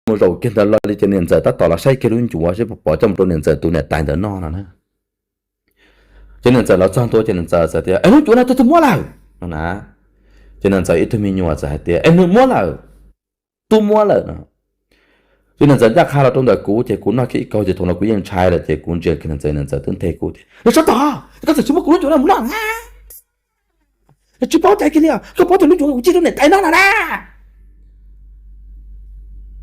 mus zaum kiag ntawd los li ces niam ntxawm tab tom los saib kiag lub ncuav seb puas pom coj mus rau niam ntxawm tus niam tais ntawm noj no na. Ces niam ntxawm los txog ntua ces niam ntxawm txawm tias, Es lub ncuav no twg muab lawm? No na. Ces niam ntxawm ib tug me nyuam txawm hais tias, Es nws muab lawm, tub muab lawm no. Ces niam ntxawm ncaj qha los rau ntawm kuv ces kuv noj kiag ib kaug ces thaum no kuv yeej ntshai lawm ces kuv ntsia kiag niam ntxawm, niam ntxawm twb nthe kuv tias, Nws sab tom, koj txawm tsis muab kuv lub ncuav no mus noj na. Tsis paub cai kiag li os, koj paub tias lub ncuav kuv cij rau niam tais noj no na.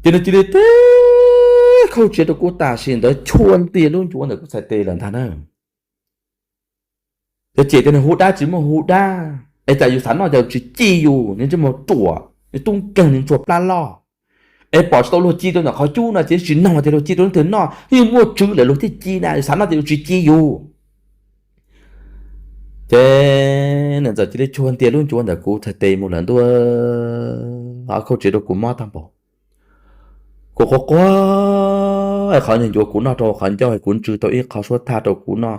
Ces nws cia li tib khauj tsiav rau kuv tam sim ntawd chua ntiag lub ncuav ntawm kuv txhais tes lawm ntag na. Ces cem tias nws hu dab tsis muaj hu dab, es cas yus xav noj cas yus tsis ci yus, nws ntsej muag ruam, nws tub nkeeg, nws ntsuag plab loj. Es pom tsis tau luag ci rau ntawm qhov cub no ces tsis nug tias luag ci rau leej twg noj, yeej muaj tswv lawm luag thiaj ci na, yus xav noj ces yus tsis ci yus. Ces niam ntxawm cia li chua ntiag lub ncuav ntawm kuv txhais tes mus lawm ntua, khauj tsiav rau kuv mob tag npaum. Kuv quaj quaj, es qhov niag ncuav kuv noj rau qhov ncauj es kuv ntsw tau ib qho suab thaj rau kuv noj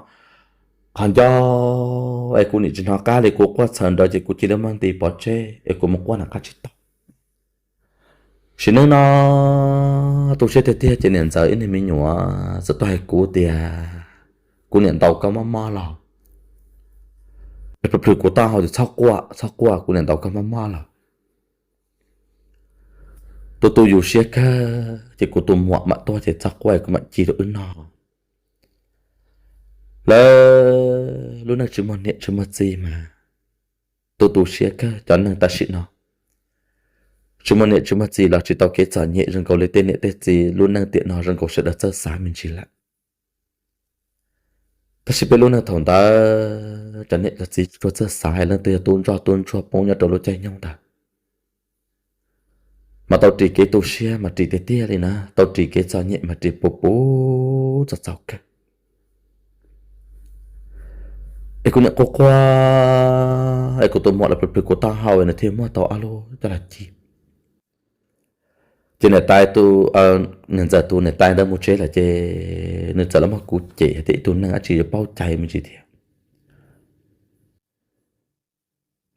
qhov ncauj, es kuv nim tsis hnov qab li, kuv quaj txhaws nrawd ces kuv cia li muab nti pov tseg es kuv mus quaj nram qab tsib taug. Sim neej no tu siab tiag tiag ces niam ntxawm ib niag me nyuam txawm tuaj hais kuv tias kuv niam ntaus koj mob mob los. Plhws plhws kuv taub hau tias txhob quaj, txhob quaj, kuv niam ntaus koj mob mob los. Tu tu yus siab kawg ces kuv tus muam mam tuaj ces txhob quaj kuv mam ci rau wb noj. Lawv lub neej tsis muaj niam tsis muaj txiv mas tu tu siab kawg cov neeg tam sim no. Tsis muaj niam tsis muaj txiv los tsis tau kev txom nyem zoo nkaus li tej niam tej txiv lub neej tiam no zoo nkaus sawv daws txawj xav me ntsis lawm. Tab sis peb lub neej thaum ntawd cov niam cov txiv tsuas txawj xav hais leej twg yog tub ntsoj tub ntsuag poob nyob rau lub caij nyoog ntawd, mas tau ris kev tu siab mas ris tiag tiag li na, tau ris kev txom nyem mas ris puv puv txaus txaus kawg. Es kuv niam quaj quaj, es kuv tus muam los plhws plhws kuv taub hau nws thiaj muab tau ob lub coj los ci. Ces niam tais tus, niam ntxawm tus niam tais ntawd mus tsev lawm ces nws txawm los muab kuv cem hais tias ib tug neeg dab tsi yuav paub cai me ntsis thiab.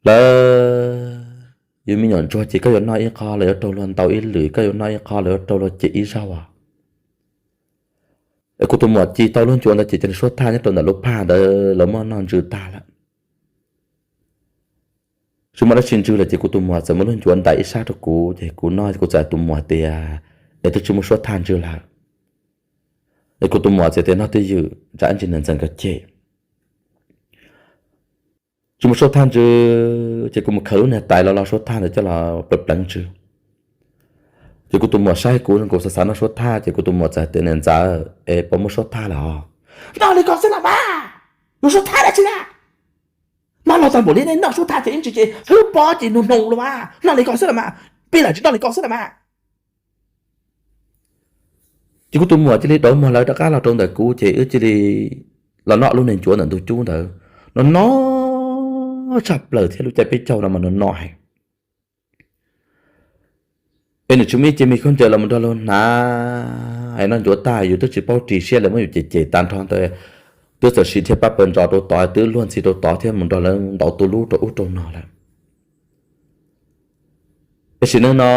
Lawv yus me nyuam ntsuag ces koj yuav noj ib qho los yuav raug luag ntaus ib lwm, koj yuav noj ib qho los yuav raug luag cem ib zaug os. Es kuv tus muam ci tau lub ncuav ntawd ces cov niag suab thaj nyob rau ntawm lub phaj ntawd lawv muab noj ntsws tag lawm. Tsis muaj dab tsi ntsws lawm ces kuv tus muam txawm muab lub ncuav ntais ib sab rau kuv ces kuv noj, kuv txawm hais tus muam tias, Es twb tsis muaj suab thaj ntsws lawm? Es kuv tus muam txawm tias, Noj twj ywm, tsam ib ntsis niam ntxawm nkawd cem. Tsis muaj suab thaj ntsws ces kuv mus khaws lub niag tais los lo suab thaj ntawd coj los pleev pleev ntsws. Ces kuv tus muam saib kuv zoo nkaus xav xav noj suab thaj ces kuv tus muam txawm tias, Niam ntxawm, es puas muaj suab thaj lawm os? Noj li ko xwb los mas, yuav suab thaj dab tsi na? Mas los tag npaum li nej noj suab thaj ces ib ntsis ces hwb pob ces nug hnoos los mas, noj li ko xwb los mas, peb lam tsis noj li ko xwb los mas. Ces kuv tus muam cia li dauv muag lawv rov qab los rau ntawm kuv ces wb cia li los noj lub niag ncuav ntawm ntug cub ntawd. No no tshaj plaws thiab, lub caij peb caug no mas no no heev. Es nws tsis muaj ib ce me khaub ncaws los mus nrog luag hnav, es noj ncuav tag yus twb tsis paub ris siab lawv muab yus cem cem tag nrho ntawd, twb txawm siv dhia pab pawg ntsos rau tod, twb luag ntxhi rau tod thiab mus nrog lawv ntaus tu lub rau ub rau no lawm. Tam sim neej no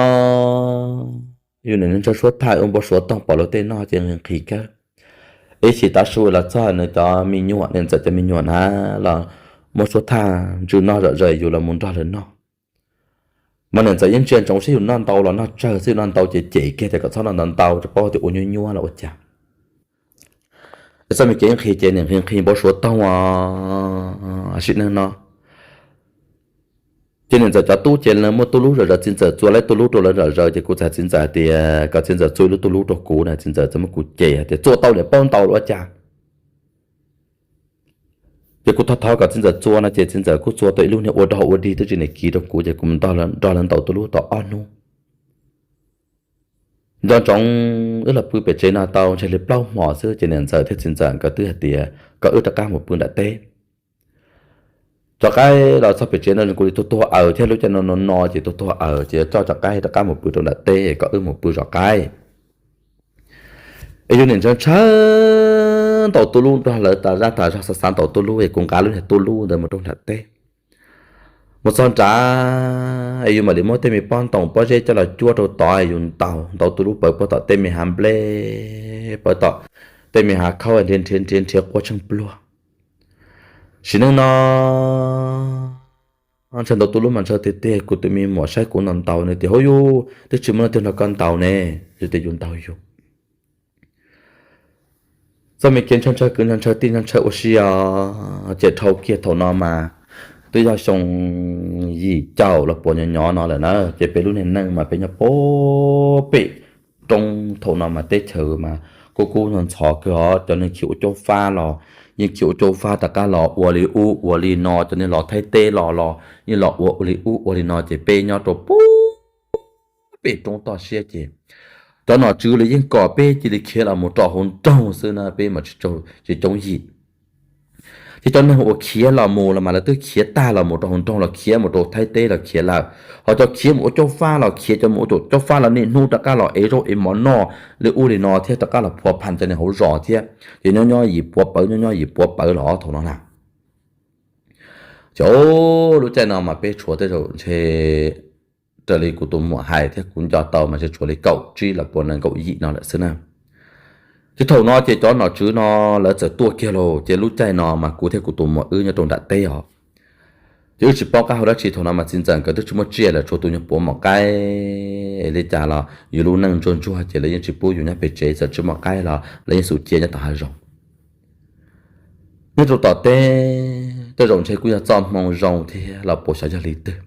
yus niam ntsawg suab thaj ua npau suav toog pom luag tej noj ces nqhis nqhis kawg. Ib chim tav su los txog nws cov me nyuam, niam ntxawm cov me nyuam na, los muab suab thaj ntsws noj zom zaws yus los mus nrog lawv noj. Mas niam ntxawm yeej ntsia ntsoov saib yus noj ntau los noj tsawg xwb, yus noj ntau ces cem kiag tias kom txhob noj ntau ntau, tsis paub tias ua nyuab nyuab los ua cas. Es txoj me kev nqhis ces niam nqhis nqhis npau suav toog os. Tam sim neej no ces niam ntxawm cov tub ces lawv muaj tu lub zom zaws, txiv ntxawm txua lawv tu lub rau lawv zom zaws ces kuv txawm hais txiv ntxawm hais tias kom txiv ntxawm txua ib lub tu lub rau kuv na, txiv ntxawm txawm muab kuv cem hais tias txua tau niam paub ntau los ua cas. Ces kuv thov thov kom txiv ntxawm txua no ces txiv ntxawm kuj txua tau ib lub niag ua dog ua dig twb tsis niam kiv rau kuv ces kuv nrog lawv ntaus tu lub tau ob hnub. Nco ntsoov wb los pw pem tsev no tau ntshe li plaub hmo xwb ces niam ntxawm thiab txiv ntxawm nkawd twb hais tias kom wb rov qab mus pw nram teb. Rov qab los txog pem tsev no kuv li tuag tuag aws thiab, lub caij no no no ces tuag tuag aws ces coj rov qab rov qab mus pw rau nram teb kom wb mus pw zov qaib. Es yus niam ntshaw ntshaw ntaus tu lub nrog lawv tas zaj tas zog, xav xav ntaus tu lub es kuv nqa lub niag tu lub ntawd mus rau nram teb. Mus txog nrad es yus mam li muab tej me pob ntoo pob zeb coj los cuab rau tod es yus ntaus ntaus tus lub pawv pov tom tej me hav nplej, pov tom tej me hav khaub, nrhiav nrhiav nrhiav nrhiav quaj tsheej pluag. Sim neej no ntshaw ntaus tus lub mas ntshaw tiag tiag. Kuv tus me muam saib kuv ntaus ntaus nws tias, Hauj yus, twb tsis muaj leej twg nrog koj ntaus ne, yus tias yus ntaus yus. Txoj me kev ntshaw ntshaw kwv ntshaw ntshaw tij ntshaw ntshaw ua si os. Ces dhau kiag thaum no mas twb yog xyoo yim caum los puas nyob nyob no lawm na, ces peb lub niag neej mas peb nyob pem roob thaum no mas teb chaws mas kub kub ntxhov kawg os. Cov neeg khiav ua caub fab los yeej khiav ua caub fab rov qab los ua li ub ua li no, cov neeg los Thaib teb los los yeej los ua ua li ub ua li no, ces peb nyob rau pem roob toj siab ces cov nom tswv los yeej kom peb cia li khiav los mus rau hauv nroog xwb na, peb mas tsis coob yim. Ces cov neeg uas khiav los mus los mas lawv twb khiav tag los mus rau hauv nroog los khiav mus rau Thaib teb los khiav lawm, ho cov khiav mus ua caub fab los khiav, cov mus ua caub fab los niaj hnub rov qab los ev zaub ev mov noj li ub li no thiab rov qab los phua phaj cov neeg hauv zos thiab. Ces nyob nyob yim puav pawv nyob nyob yim puav pawv los thaum no na. Ces lub caij no mas peb tshuav tej zaum ntshe raws li kuv tus muam hais thiab kuv nco tau mas ntshe tshuav li kaum tsib los puas nees nkaum yim no lawm xwb na. Ces thaum no ces cov nom tswv no lawv txawm tuaj kiag los, ces lub caij no mas kuv thiab kuv tus muam wb nyob rau nram teb os. Ces wb tsis paub qab hau dab tsi, thaum no mas txiv ntxawm nkawd twb tsis muaj tsiaj lawm, tshuav tus nyuag puav mom qaib li cas los yus lub neej ntsuag ntsuag ces lawv yeej tsis pub yus nyob pem tsev, txawm tsis muaj qaib los lawv yeej xub cia nyob tom hav zoov. Nyob rau tom teb tej zaum ntshe kuj yog txoj hmoo zoo thiab los puas xyov yog li twg.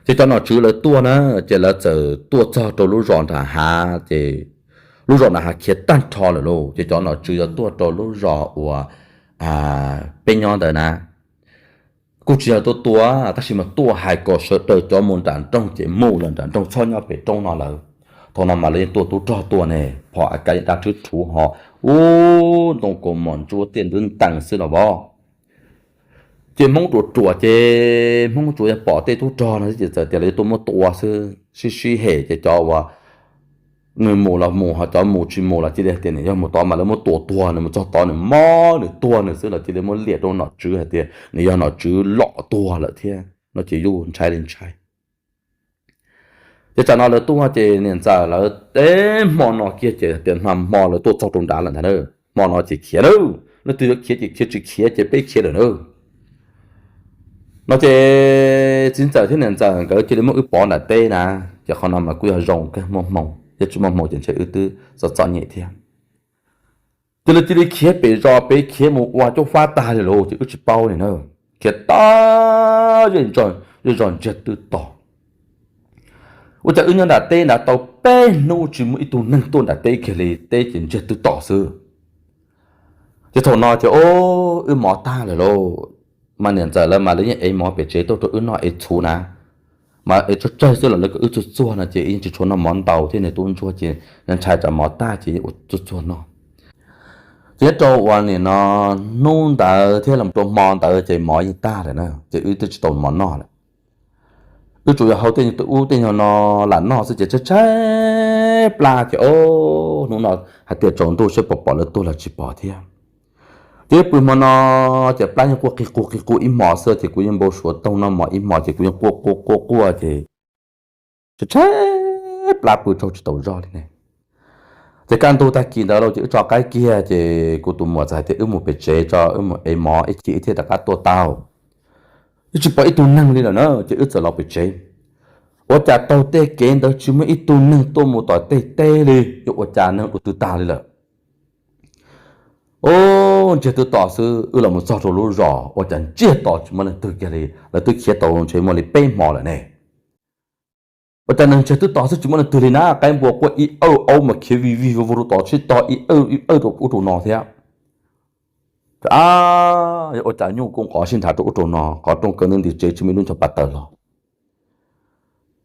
Ces cov nom tswv lawv tuaj na, ces lawv txawm tuaj txog rau lub zos nram hav, ces lub zos nram hav khiav tag nrho lawm lauj. Ces cov nom tswv yuav tuaj rau lub zos uas peb nyob ntawd na, kuj tsis yog tuaj tua, tab sis mas tuaj hais kom sawv daws cov mus nram nroog ces mus lawm nram nroog, txhob nyob pem roob no lawm. Thaum no mas lawv yeej tuaj tub rog tuaj ne, phom a kav dab rhwb rhuv ho ub ntoo kaus mom ntsuab tiaj ntub ntees xwb los vov. Ces Hmoob ruam ruam ces Hmoob tsuas yog pom tej tub rog no xwb ces txawm tias lawv yuav tuaj muab tua xwb, sib sib hem ces cov uas nws mus los mus, ho cov mus tsis mus los cia li hais tias nws yog mus tod mas lawv muab tua tuag, nws mus txog tod nws mob nws tuag nws xwb los cia li muab liam rau nom tswv hais tias nws yog nom tswv lom tuag lawm thiab no ces yuj ntshai li ntshai. Ces tsam no lawv tuaj ces niam ntxawm lawv teb hmo no kiag ces tias hmo lawv tuaj txog rau nrad lawm ntag na, hmo no ces khiav na, leej twg yuav khiav ces khiav, tsis khiav ces peb khiav lawm na. No ces txiv ntxawm thiab niam ntxawm nkawd cia li muab wb pov nram teb na, ces qhov no mas kuj yog zoo kawg, muaj hmoo, yog tsis muaj hmoo ces ntshe wb twb txom txom nyem thiab. Ces lawv cia li khiav pem zos pem, khiav mus ua caub fab tag li lawm ces wb tsis paub li na. Khiav tag zej zog ntsiag twb to. Ua cas wb nyob nram teb nrad tau peb hnub tsis muaj ib tug neeg tuaj nram teb kiag li, teb ces ntsiag twb to xwb. Ces thaum no ces o, wb mov tag lawm lauj, mas niam ntxawm lawv mas lawv yeej ev mov pem tsev tuaj rau wb noj ev txhuv na, mas ev tsawg tsawg xwb los lawv kom wb txuag txuag no ces yeej tsis tshua noj mov ntau thiab, niag tub ntsuag ces ntshai tsam mov tag ces yeej ua txuag txuag noj. Ces nyob rau uas nim no hnub ntawd thiab los rau hmo ntawd ces mov yeej tag lawm na, ces wb twb tsis tau mov noj lawm. Wb tsuas yog hau tej nyuag ub tej nyuag no lam noj xwb ces tshaib tshaib plab ces o, hnub no hais tias tsaus ntuj seb puas pom lawv tuaj los tsis pom thiab. Ces pw hmo no ces plab yeej quaj qig quaj qig quaj ib hmo xwb ces kuv yeej npau suav toog noj mov ib hmo ces kuv yeej quaj quaj quaj quaj ces tshaib tshaib plab pw tsaug tsis tau zog li ne. Ces kaj ntug tag kis ntawd los ces wb tso qaib kiag ces kuv tus muam txawm hais tias wb mus pem tsev tso, wb mus ev mov ib chim wb thiaj rov qab tuaj tau. Wb tsis pom ib tug neeg li lawm na ces wb txawm los pem tsev. Ua cas taug tej kev ntawd tsis muaj ib tug neeg tuaj mus tom tej teb li, yuav ua cas neeg ua twg tag li lawm. O, ntsiag twb to xwb, wb los mus txog rau lub zos ua cas ntsiag to tsis muaj leej twg kiag li, lawv twb khiav tau ntshe muaj li peb hmo lawm ne. Ua cas neeg ntsiag twb to xwb tsis muaj leej twg li na, qaib npua quaj ib awj, aub mas khiav vij vig vog vog rau tod sib tog ib awj ib awj rau ub rau no thiab. A, yog ua cas nyuj kuj nqov sib nrhav rau ub rau no, qhov rooj kaw nti nti tsev tsis muaj ib lub ncho pa taws los.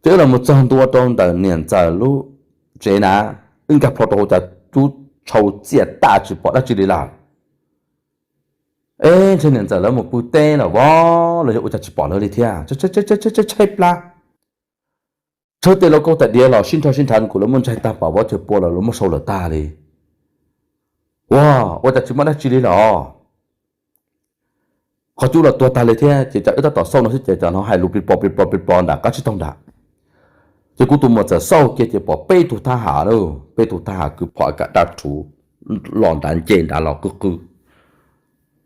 Ces wb los mus txog ntua rau ntawm niam ntxawm lub tsev na, wb nkag plho rau hauv cas cub tshau txiaj tag tsis pom dab tsi li lawm. Eb, ntshe niam ntxawm lawv mus pw teb lawm vov los yog ua cas tsis pom lawv li thiab, tshaib tshaib plab. Tshawb tej lauj kaub tais diav los sib nrho sib nrhav nkaus lawv muab ntsaig tag pam vov chaw pua los lawv muab sau lawm tag li. Ua, ua cas tsis muaj dab tsi li lawm. qhov cub los tuag tag li thiab ces cas wb tab tom xauj no xwb ces cas hnov hais lus plig plo plig plo plig plo nram qab tsib taug nram. Ces kuv tus muam txawm xauj kiag ces pom peb tug thab ham na, peb tug thab ham kwv phom kam dab rhuv los nrad nce nrad los qw qw,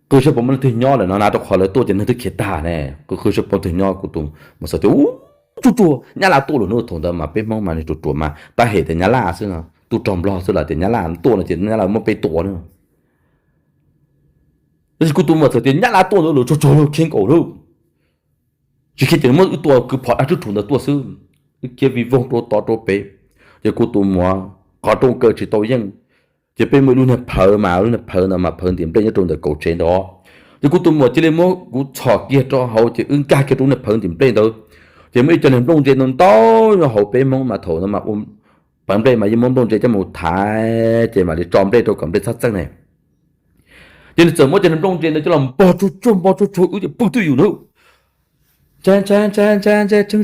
qw saib puas muaj leej twg nyob lawm no na, rau qhov lawv tuaj ces neeg twb khiav tag ne, qw qw saib puas leej twg nyob. Kuv tus muam txawm tias, Ub, tsuj tsuag, nyab laj tuaj lawm no. Thaum ntawd mas peb Hmoob mas nws ruam ruam mas tab hem tias nyab laj xwb no, tub rog nplog xwb los tias nyab laj tuaj no ces nyab laj muab peb tua na. Tab sis kuv tus muam txawm tias, Nyab laj tuaj ntawd lawm, tsuj tsuag, khiav nkaus lawm. Tsis khiav ces muab wb tua kwv phom dab rhuv ntawd tuaj xwb. Wb khiav vij voog rau tod rau pem, ces kuv tus muam qhov rooj kaw tsis tau yeej, ces peb muaj ib lub niag phawv mas lub niag phawv ntawd mas phawv ntim nplej nyob rau ntawm kaum tsev ntawd. Ces kuv tus muam cia li muab kuv txhom kiag rau hauv ces wb nkag kiag rau lub niag phawv ntim nplej ntawd, ces muaj ib co niag nplooj ntse ntau ntau, yog hauv peb Hmoob mas thaum ntawd mas ua pawv nplej mas yeej muab nplooj ntse coj mus thaiv ces mam li tso nplej rau kom nplej txhob txeej ne. Ces nws txawm muab cov niag nplooj ntse ntawd coj los npog tsuj tsuag npog tsuj tsuag wb ces pog twj ywm na, Ntsa ntsa ntsa ntsa ntsa tseeb